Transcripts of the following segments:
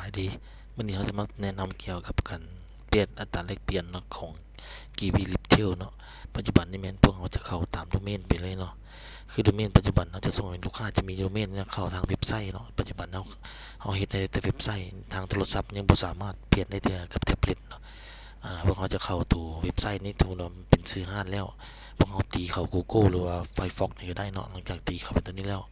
ສະບາຍດີ ມື້ນີ້ເຮົາຈະມາແນະນຳກ່ຽວກັບການປ່ຽນອັດຕາແລກປ່ຽນເນາະ ຂອງ Kiwi Retail ເນາະ. ປັດຈຸບັນນີ້ແມ່ນພວກເຮົາຈະເຂົ້າຕາມໂດເມນໄປເລີຍເນາະ. ຄືໂດເມນປັດຈຸບັນເຮົາຈະສົ່ງໃຫ້ລູກຄ້າ ຈະມີໂດເມນເຂົ້າທາງເວັບໄຊເນາະ. ປັດຈຸບັນເຮົາ ເຮົາເຮັດໄດ້ແຕ່ເວັບໄຊ ທາງໂທລະສັບຍັງບໍ່ສາມາດປ່ຽນໄດ້ເທື່ອກັບແທັບເລັດເນາະ. ອາ ພວກເຮົາຈະເຂົ້າໂຕເວັບໄຊນີ້ ສົມມຸດວ່າເປັນຊື່ຮ້ານແລ້ວ ພວກເຮົາຕີເຂົ້າ Google ຫຼືວ່າ Firefox ນີ້ກໍໄດ້ເນາະ. ຫຼັງຈາກຕີເຂົ້າໄປຕົວນີ້ແລ້ວ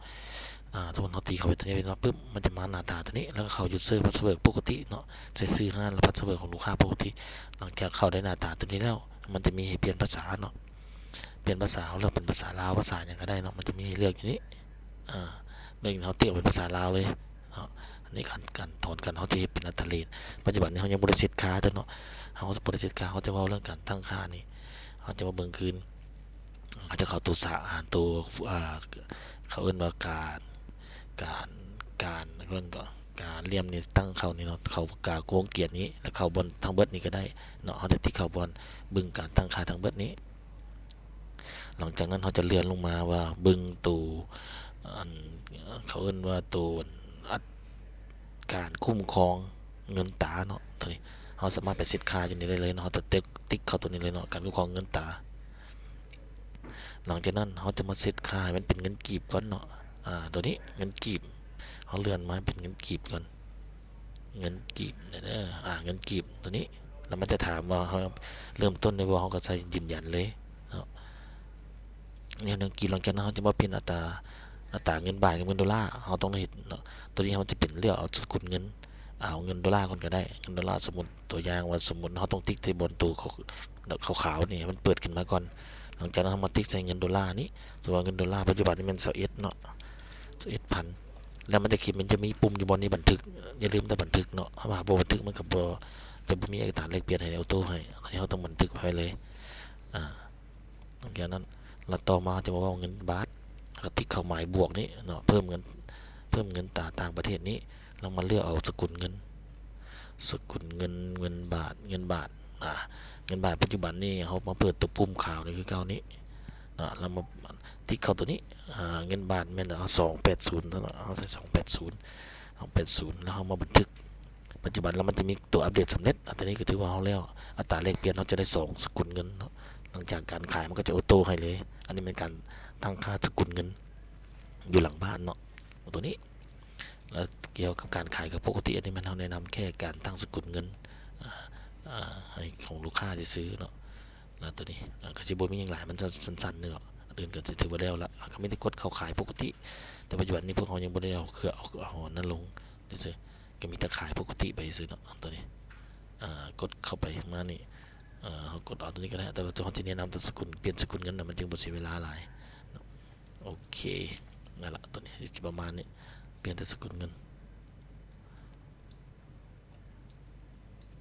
ອາ ສົມມຸດເຮົາຕີເຂົ້າໄປຕົວນີ້ເນາະ ປຶບ ມັນຈະມາໜ້າຕາຕົວນີ້ ແລ້ວກໍເຂົ້າ user password ປົກກະຕິເນາະ ໃສ່ຊື່ຮ້ານ ແລະ password ຂອງລູກຄ້າປົກກະຕິ. ຫຼັງຈາກເຂົ້າໄດ້ໜ້າຕາຕົວນີ້ແລ້ວ ມັນຈະມີໃຫ້ປ່ຽນພາສາເນາະ ປ່ຽນພາສາ ເຮົາເລືອກເປັນພາສາລາວ ພາສາຫຍັງກໍໄດ້ເນາະ ມັນຈະມີໃຫ້ເລືອກຢູ່ນີ້. ອາ ເບິ່ງ ເຮົາຕິເອົາເປັນພາສາລາວເລີຍເນາະ. ອັນນີ້ຂັ້ນຕອນການເຮົາຈະເຮັດເປັນອັດຕາເຣດ ປັດຈຸບັນນີ້ເຮົາຍັງບໍ່ໄດ້ເຊັດຄ່າເທື່ອເນາະ. ເຮົາບໍ່ໄດ້ເຊັດຄ່າ ເຮົາຈະເວົ້າເລື່ອງການຕັ້ງຄ່ານີ້ ເຮົາຈະມາເບິ່ງຄືນ ເຮົາຈະເຂົ້າໂຕສາ ໂຕ ອາ ເຂົາເອີ້ນວ່າການ ການ ການ ເອີ້ນກໍການລຽມນີ້ ຕັ້ງເຂົ້ານີ້ເນາະ ເຂົ້າກາກວງກຽດນີ້ ແລ້ວເຂົ້າບ່ອນທັງເບິດນີ້ກໍໄດ້ເນາະ. ເຮົາຈະຕິກເຂົ້າບ່ອນເບິ່ງການຕັ້ງຄ່າທັງເບິດນີ້. ຫຼັງຈາກນັ້ນເຮົາຈະເລື່ອນລົງມາວ່າເບິ່ງໂຕ ອັນ ເຂົາເອີ້ນວ່າໂຕອັດ ການຄຸ້ມຄອງເງິນຕາເນາະ. ໂຕນີ້ເຮົາສາມາດໄປເຊັດຄ່າຢູ່ນີ້ໄດ້ເລີຍເນາະ ເຮົາຈະຕິກ ຕິກເຂົ້າໂຕນີ້ເລີຍເນາະ ການຄຸ້ມຄອງເງິນຕາ. ຫຼັງຈາກນັ້ນເຮົາຈະມາເຊັດຄ່າໃຫ້ມັນເປັນເງິນກີບກ່ອນເນາະ. ອາ ໂຕນີ້ເງິນກີບ ເຮົາເລື່ອນມາໃຫ້ເປັນເງິນກີບກ່ອນ ເງິນກີບເດີ ອາ ເງິນກີບໂຕນີ້ ແລ້ວມັນຈະຖາມວ່າເຮົາເລີ່ມຕົ້ນໄດ້ບໍ່ ເຮົາກໍໃສ່ຢືນຢັນເລີຍເນາະ. ແນວເງິນກີບ ຫຼັງຈາກນັ້ນເຮົາຈະມາປ່ຽນອັດຕາ ອັດຕາເງິນບາດກັບເງິນໂດລາ ເຮົາຕ້ອງໄດ້ເຮັດເນາະ. ໂຕນີ້ເຮົາຈະເປັນເລືອກເອົາສະກຸນເງິນ ເອົາເງິນໂດລາກ່ອນກໍໄດ້ ເງິນໂດລາ. ສົມມຸດ ຕົວຢ່າງວ່າ ສົມມຸດເຮົາຕ້ອງຕິກໃສ່ບ່ອນໂຕຂາວໆນີ້ໃຫ້ມັນເປີດຂຶ້ນມາກ່ອນ. ຫຼັງຈາກນັ້ນເຮົາມາຕິກໃສ່ເງິນໂດລານີ້ ສົມມຸດວ່າເງິນໂດລາປັດຈຸບັນນີ້ແມ່ນຊາວເອັດເນາະ ຊາວເອັດພັນ ແລ້ວມັນຈະ ມັນຈະມີປຸ່ມຢູ່ບ່ອນນີ້ບັນທຶກ ຢ່າລືມແຕ່ບັນທຶກເນາະ ຖ້າຫາກບໍ່ບັນທຶກມັນກໍບໍ່ ຈະບໍ່ມີອັດຕາແລກປ່ຽນໃຫ້ ອອໂຕ້ໃຫ້. ອັນນີ້ເຮົາຕ້ອງບັນທຶກໄວ້ເລີຍ ອາ ຫຼັງຈາກນັ້ນ ແລ້ວຕໍ່ມາຈະມາເວົ້າເງິນບາດ ກໍຕິກເຂົ້າໝາຍບວກນີ້ເນາະ ເພີ່ມເງິນ ເພີ່ມເງິນຕາຕ່າງປະເທດນີ້ ແລ້ວມາເລືອກເອົາສະກຸນເງິນ ສະກຸນເງິນ ເງິນບາດ ເງິນບາດ ອາ ເງິນບາດປັດຈຸບັນນີ້ ເຮົາມາເປີດຕົວປຸ່ມຂາວນີ້ຄືເກົ່ານີ້ເນາະ ແລ້ວມາຕິກເຂົ້າຕົວນີ້ ອາ ເງິນບາດແມ່ນ ເອົາສອງແປດສູນເນາະ ເຮົາໃສ່ສອງແປດສູນ ສອງແປດສູນ ແລ້ວເຮົາມາບັນທຶກ ປັດຈຸບັນແລ້ວມັນຈະມີຕົວອັບເດດສຳເລັດ ອັນຕົວນີ້ກໍຖືວ່າເຮົາແລ້ວ ອັດຕາແລກປ່ຽນເຮົາຈະໄດ້ສອງສະກຸນເງິນເນາະ. ຫຼັງຈາກການຂາຍມັນກໍຈະໂອໂຕ້ໃຫ້ເລີຍ ອັນນີ້ແມ່ນການຕັ້ງຄ່າສະກຸນເງິນຢູ່ຫຼັງບ້ານເນາະ ຕົວນີ້. ແລ້ວກ່ຽວກັບການຂາຍກໍປົກກະຕິ ອັນນີ້ແມ່ນເຮົາແນະນຳແຄ່ການຕັ້ງສະກຸນເງິນ ອາ ອາ ໃຫ້ຂອງລູກຄ້າຊື່ໆເນາະ. ແລ້ວຕົວນີ້ ອາ ກໍຊິບໍ່ມີຫຍັງຫຼາຍ ມັນຈະສັ້ນໆໜຶ່ງເນາະ ອັນອື່ນກໍຖືວ່າແລ້ວລະ ກໍມີແຕ່ກົດເຂົ້າຂາຍປົກກະຕິ. ແຕ່ປັດຈຸບັນນີ້ພວກເຮົາຍັງບໍ່ໄດ້ເອົາເຄື່ອງ ເອົາ ເອົາອັນນັ້ນລົງ ຊື່ໆ ກໍມີແຕ່ຂາຍປົກກະຕິໄປຊື່ເນາະ ຕົວນີ້ ອາ ກົດເຂົ້າໄປມານີ້ ເຮົາກົດເອົາຕົວນີ້ກໍໄດ້ ແຕ່ວ່າເຮົາຈະແນະນຳແຕ່ສະກຸນ ປ່ຽນສະກຸນເງິນນະ ມັນຈຶ່ງບໍ່ເສຍເວລາຫຼາຍເນາະ. ໂອເຄ ນັ້ນລະ ຕົວນີ້ຊິປະມານນີ້ ປ່ຽນແຕ່ສະກຸນເງິນ